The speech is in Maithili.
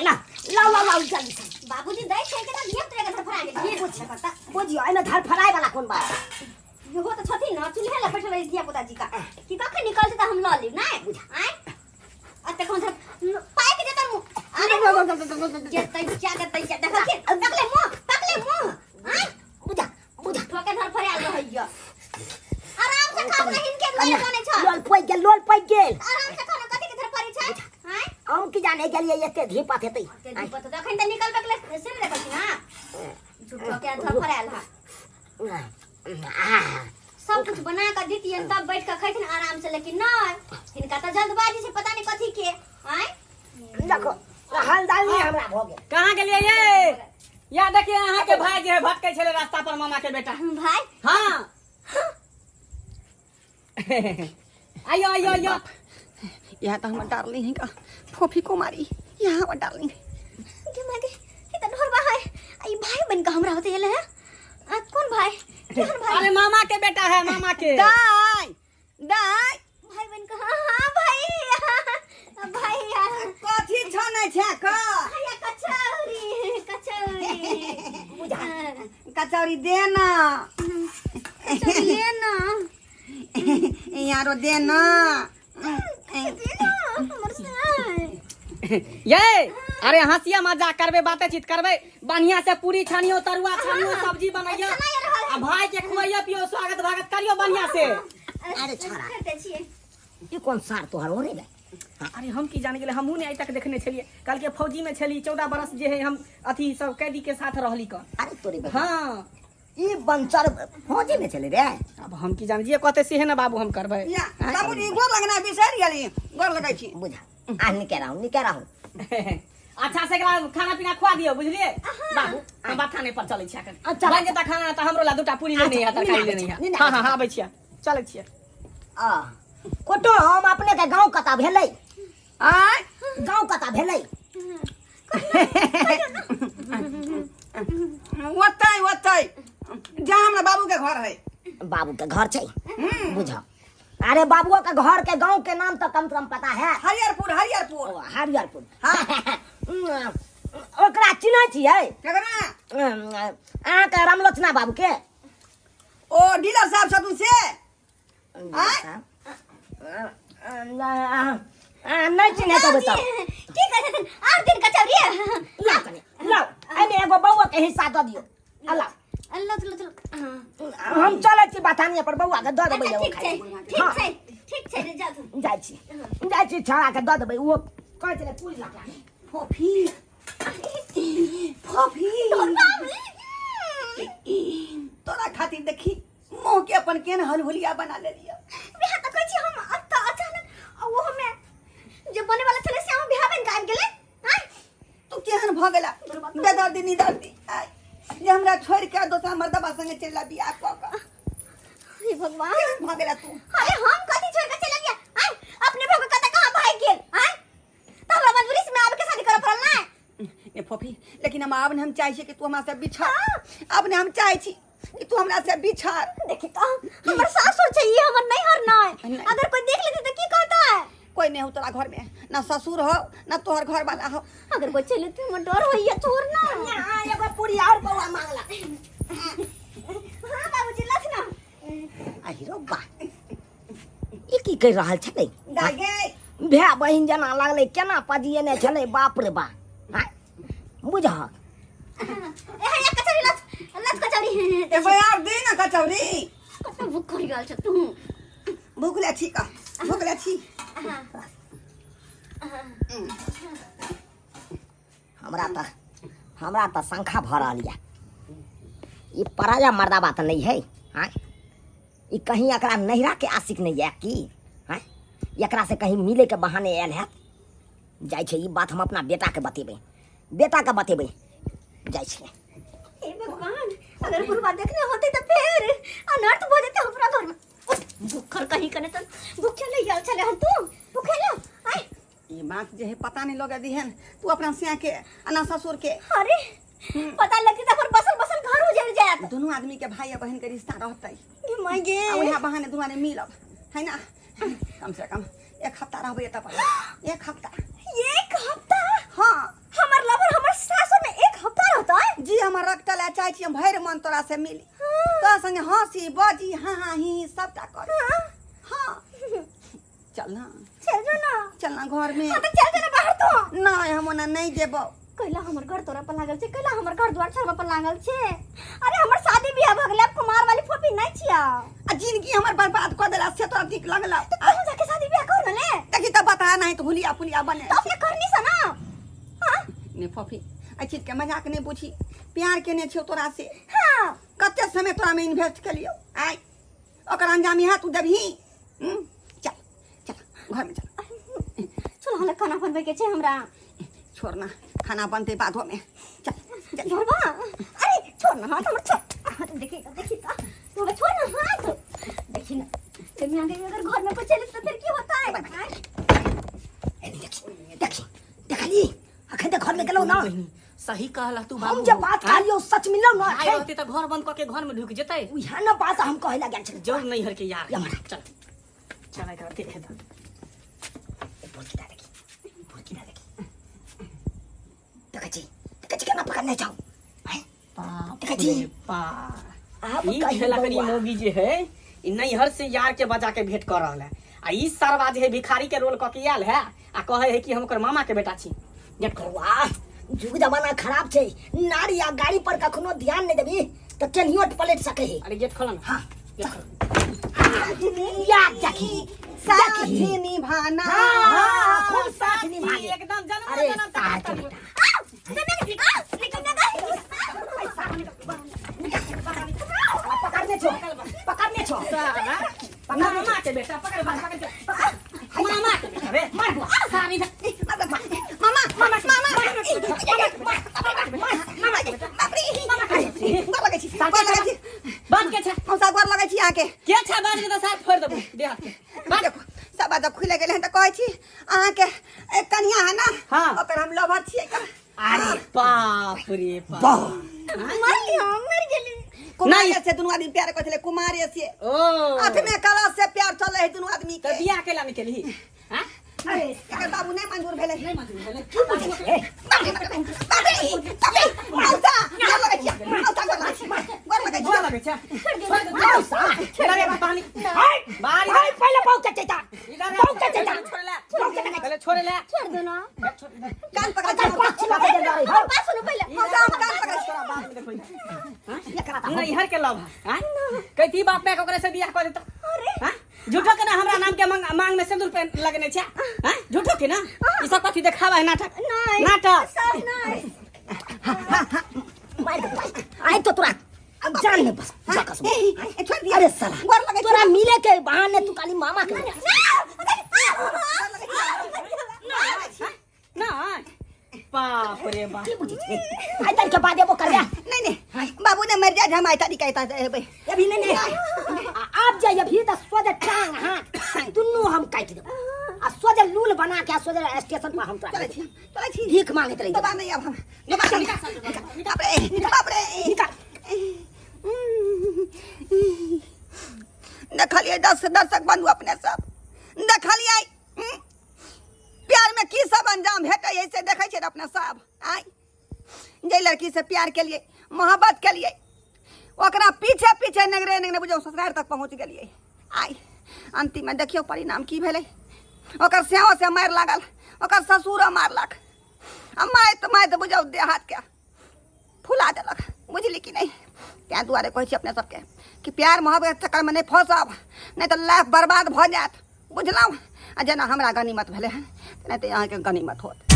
ला ला ला ला जल्दी से। बाबूजी दै छै के ना धिया पुता के धरफड़ा गेल बुझ बुझियो एहिमे धरफड़ाय वाला कोन बात इहो तऽ छथिन ने चूल्हे लग बैठल रहै धिया पुता जी का कि कखन निकलतै तऽ हम लऽ लेब नहि आँय आ तखन धर पाकि जेतै मुँह अरे जेतै क्या जेतै क्या देखलखिन तकले मुँह तकले मुँह आँय बुझा बुझा ठोके धरफड़ायल रहैया आराम से खाउ ने हिनके दुआरे बनै छ लोल पैक गेल लोल पैक गेल आराम से खाउ ने कथी के धरफड़ी छै आँय हम की जाने गेलियै एते धीपत हेतै ते धीपत तऽ अखन तऽ निकलबे केलै से ने देखलखिन हँ झूठो के धरफड़ायल हँ सब कुछ बना कऽ दितियन तब बैठ कऽ खैथिन आराम से लेकिन नहि हिनका तऽ जल्दबाजी छै पता नहि कथी के आँय देखो हलदानी हमरा भऽ गेल कहाँ गेलियै ये या देखिए अहाँ के भाई जे है भटकै छलै रास्ता पर मामा के बेटा भाई हाँ आइयो आइयो आइयो यहाँ तो हमर डार्लिंग है का फोफी कुमारी यहाँ हमर डार्लिंग गे माय गे ई तऽ ढोरबा है आ ई भाई बन कऽ हमरा होते एले है आ कोन भाई केहन भाई अरे मामा के बेटा है मामा के दाई दाई भाई बन कऽ हाँ हाँ भाई हाँ, भाई हाँ कथी छनै छै का भैया कचौड़ी कचौड़ी बुझा कचौड़ी दे ना कचौड़ी ले ना यहाँ रो दे ना दे ना हमर साय ये अरे हंसिया मजाक करबे बातचीत करबे बढ़िया से पूरी छानियो तरुआ छानियो सब्जी बनैयो आ भाई के खुआइयो पियो स्वागत भागत करियो बढ़िया से अरे छोरा। करते छियै ई कोन सार तोहर ओरे बे अरे हम की जाने गेले हमहूँ ने आइ तक देखने छलियै कल के फौजी में छली 14 बरस जे है हम अथी सब कैदी के साथ रहली क अरे तोरे बे हाँ ई बंचर फौजी में चले रे अब हम की जाने जे कहते से है ना बाबू हम करबै या बाबूजी गोर लगना बिसरि गेली गोर लगै छी बुझा आ निके रहू निके रहू अच्छा से एकरा खाना पीना खुआ दियौ बुझलियै बाबू हम बथाने पर चलै छियै एखन अच्छा। बनि जेता खाना तऽ हमरो ला दूटा पूरी लेने है अच्छा, तरकारी लेने है निना हाँ हाँ हाँ आबै छियै चलै छियै आ कोटो हम अपने के गांव कता भेलै आय गांव कता भेलै ओतै ओतै जहाँ हमरा बाबू के घर है बाबू के घर छै बुझ अरे बाबुओ के घर के गांव के नाम तो कम से कम पता है हरियरपुर हरियरपुर ओ, हरियरपुर हाँ। ओकरा चिन्है छियै केकरा अहाँके रामलोचना बाबू के ओ डीलर साहब छथुन से आँय? नहि चिन्है देबै तब की कहै छथिन आठ दिन कचौड़ी लाउ कनि लाउ एहिमे एगो बौआ के हिस्सा दऽ दियौ आ लाउ लो चलो चलो हाँ। हम चलै छी बथानिया पर बौआ के दऽ देबै अच्छा एगो ठीक खाइ छै लए। ठीक हाँ, छै ठीक छै रे जाउ तू। जाइ छी जाइ छी छौड़ा के दऽ देबै ओहो कहै छलै पूरी लऽ के आबै। फोफी फोफी तोरा खातिर देखी मुंह के अपन केन हलहुलिया बना लेलियो बियाह तऽ कहै छी हम अतऽ अचानक आ ओहो में जे बने वाला छलै से हम बियाह बनि कऽ आबि गेलै आँय तू केहन भऽ गेला बेदर्दी निदर्दी आय जे हमरा छोड़ि के दोसरा मर्दबा संगे चलि ला बियाह कऽ कऽ हे भगवान केहन भऽ गेला तू अरे हम कथी छोड़ के चलि गेलियै आँय अपने भऽ कऽ कतऽ कहाँ भागि गेल आँय तऽ हमरा मजबूरी से आबि के शादी करऽ पड़ल ने ए फोफी लेकिन हम आब ने हम चाहै छी कि तू हमरा से बिछड़ आब ने हम चाहै छी कि तू हमरा से बिछड़ देखी तो हमर सासुर छै ई हमर नैहर नहि। नहि अगर कोई देख लेते तऽ की कहता है कोई नहीं हो तोरा घर में ना ससुर हो ना तोहर घर वाला हो अगर कोई चले तो हमर डर होइए छोड़ ना यहाँ एगो पूरी और बौआ मांगलक हाँ बाबूजी लथ ना अहिरो बा ई की कहि रहल छलै दाइ गे भाय बहिन जेना लागलै केना पजिएने छलै बाप रे बा आँय, बुझहक ए हैया कचौड़ी लथ लथ कचौड़ी एगो आर दे ना कचौड़ी कते भूख कर गेल छ तू भूख ले छी का भूख ले छी हमरा तऽ शंखा भऽ रहल यऽ ई पराया मर्दाबा तऽ नहि है आँय ई कहीं एकरा नैहराके आशिक नहि यऽ की आँय एकरा से कहीं मिलैके बहाने आयल हैत जाइ छै ई बात हम अपना बेटाके बतेबै बेटाके बतेबै जाइ छै हे भगवान अगर बुढ़वा देखने होते तो फिर अनर्थ हो जेते हमरा घर में भूखल कहीं कने तो भूखे ले गेल छले हन तू भूखे ले आय ई बात जे है पता नहीं लगे दिहन तू अपना सिया के आ ना ससुर के अरे पता लगती तो अपन बसल बसल घर उजड़ जात दोनों आदमी के भाई आ बहन के रिश्ता रहतै गे माय गे आ वहाँ बहाने दुआरे मिलब है ना कम से कम एक हफ्ता रहबै एतऽ पर एक हफ्ता एक हफ्ता हाँ हमर चाहै छी हम भरि मन तोरा से मिली तोरा संगे हंसी बाजी हाँ हाँ ही ही सबटा कर हाँ चल ना चल जो ना चल ना घर में हाँ तो चल जो ना बाहर तो नहीं हम ओना नहीं जेबो कैला हमर घर तोरा पर लागल छै कैला हमर घर द्वार छोड़बा पर लागल छै अरे हमर शादी बियाह भऽ गेलै आब कुमार वाली फोपी नहि छिया आ जिंदगी हमर बर्बाद कऽ देला से तोरा नीक लगला तो तू जाके शादी बियाह कर न ले देखी तऽ बता नहीं तो हुलिया पुलिया बने तो अपने करनी से ना हाँ ने फफी एहि चीज के मजाक नहीं बुझी प्यार केने छियौ तोरा से हाँ कते समय तोरा में इन्वेस्ट केलियौ आय ओकर अंजाम इएह तू देबही चल चल घर में चल चल हमरा खाना बनबै के छै हमरा छोड़ ना खाना बनते बादो में चल चल धरबा अरे छोड़ ना हाथ हमर छोड़ हाथ देखी देखी तो तू हमरा छोड़ ना हाथ देखी ना ते मियां बीवी अगर घर में कोई चले तो फिर की होता है ए, देखी देखी देखली अखन तऽ घर में गेलौ ना बहिनी सही कहला तू बाबू हम जे बात कहलियौ सच मिलौ ना भाई अखन रहते तऽ घर बंद कऽ के घर में ढुक जेतै उएह ना बात हम कहै लए गेल छलियै जरूर नैहर के यार या मारा। चल चल एकरा देखे दे भुरकी दा देखी भुरकी दा देखी देखै छी देखै छी केना पकड़ने छौ हैं? बाप देखै छी? रे बाप आब ई कही खेला करी बौआ। मौगी जे है ई नैहर से यार के बजा के भेंट कर रहल है आ ई सरवा जे है भिखारी के रोल कऽ के आयल है आ कहे है कि हम ओकर मामा के बेटा छी गेट खोल वाह जुग जमाना खराब छै नारी आ गाड़ी पर कखनो ध्यान नहीं देबी तऽ केनियो पलट सके है अरे गेट खोलो ना हाँ गेट खोलो या देखी साथ देखी निभाना हाँ खूब साथ निभाने एकदम जन्म अरे जन्म तक सार के करता बेटा पकड़ने छो पकड़ने छो साला मामा के बेटा पकड़ पकड़ पकड़ मामा के बेटा रे मार बुआ सारी मामा मामा मामा बाप रे गोर लगै छी गोर लगै छी बात के छा मौसा गोर लगै छी अहाँके के छा बात के त सार फोड़ देबो दे हाथ के बात देखो सब बात जब खुले गेलै हन तऽ कहै छी अहाँके एक कनिया है ना हाँ। ओकर हम लवर छियै अरे बाप रे बाप वाह मर गई हम मर गेली कुमारे से दुनू आदमी प्यार करै छलै कुमारे से ओ आठमे क्लास से प्यार चलै है दुनू आदमी त के बियाह केला नहीं केलही हां अरे एकर बाबू नहि मंजूर भेलै नहीं मंजूर भेलै की बुझै छी बाप रे बाप रे बाप रे मौसा गोर लगै छियै मौसा गोर लगै छियै गोर लगै गोर छियै लगै छै मौसा छोड़ दे पानी हाय बाहर हाय पहिले पाउ के चैता इधर पाउ के चैता छोड़ ले पाउ के चैता पहले छोड़ ले छोड़ दो ना कान पकड़ अगर पाँच लगे दे रही हो बात सुनो पहले मौसा हम कान पकड़ तोरा बाद में देखो एकरा त नैहर के लव है कहती बाप माय के ओकरे से बियाह कर देता अरे हाँ? झूठो के ना हमरा नाम के मांग, मांग में सिंदूर पे लगने छे हाँ? झूठो के ना ई सब कथी देखावा है नाटक नहीं नाटक सब नहीं मार दे आइ तो तोरा जान में बस जा कसम ए, छोड़ दिया अरे साला गोर लगै तोरा मिले के बहाने तू काली मामा के ना बाप रे बाप की बुझै छी आइ तारीख के बाद एबो करबे नहीं नहीं बाबू ने मर जाए हम आइ तारीख के एबै अभी नहीं नहीं आप जाइए अभी तो सोझे टांग हाथ दुनू हम काटि देब आ सोझे लूल बना के आ सोझे स्टेशन पर हम तोरा चलै छी चलै छी भीख मांगैत रही दबा नहीं अब हम दबा नहीं बाप रे बाप रे निकाल देखलियै दस दर्शक बंधु अपने सब देखलियै प्यार में की सब अंजाम भेटै है से देखै छियै अपने सब आय जे लड़की से प्यार केलियै मोहब्बत केलियै ओकरा पीछे पीछे नगरे नगरे बुझौ ससुराल तक पहुँच गेलियै आइ अन्तिममे देखियौ परिणाम की भेलै ओकर सेहो से मारि लागल ओकर ससुरो मारलक आ मारि मारि बुझौ देह हाथके फुला देलक बुझली कि नहि ताहि दुआरे कहै छी अपने सबके कि प्यार मोहब्बत चक्करमे नहि फँसब नहि तऽ लाइफ बर्बाद भऽ जायत बुझलहुँ आ जेना हमरा गनीमत भेलै हन तेनाहिते अहाँके गनीमत होत।